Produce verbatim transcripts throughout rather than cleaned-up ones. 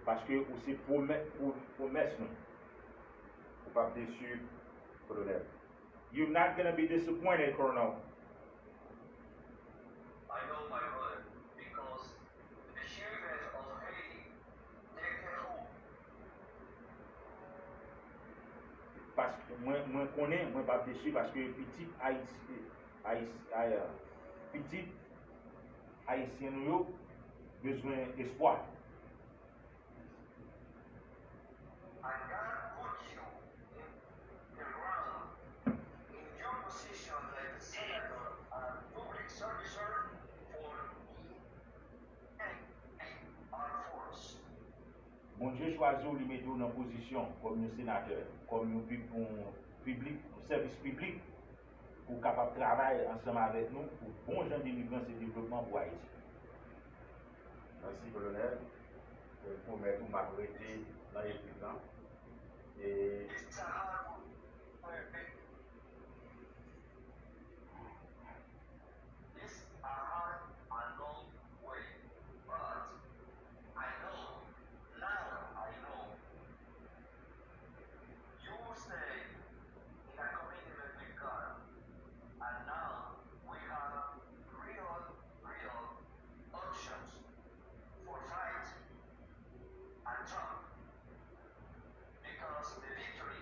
Paske ou se pwomè- pwo- pwomès nou. Ou p ap desi, Kolonèl. You're not gonna be disappointed, Colonel. I know, my brother, because the children of Haiti, they can hope. Paske mwen, mwen konnen, mwen p ap desi paske pitit Ayiti, Ayiti, Ay- pitit ayisyen nou yo bezwen espwa. And God put you in the ground, in your position like a senator and public servicer for the Armed Force. Bondye chwazi w, li mete w nan pozisyon kòm yon senatè, kòm yon pib- yon piblik, yon sèvis piblik, pou w kapab travay ansanm avèk nou pou bon jan delivrans e devlopman pou Ayiti. Mèsi, Kolonèl. Mwen pwomèt ou m ap rete nan legliz lan. E This a hard and long way, but I know, now I know, you will stay in a commitment with God, and now we have real, real options for fight and talk. Because the victory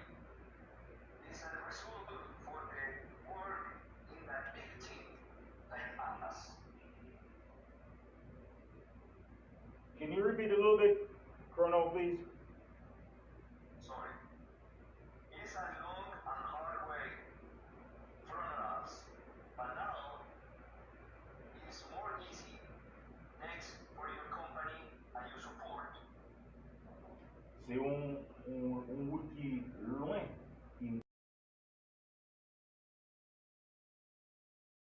is a result for the work in that big team like Atlas. Can you repeat a little bit, Colonel, please? Sorry. It's a long and hard way from us, but now it's more easy. Thanks for your company and your support. Se yon, yon, yon wout ki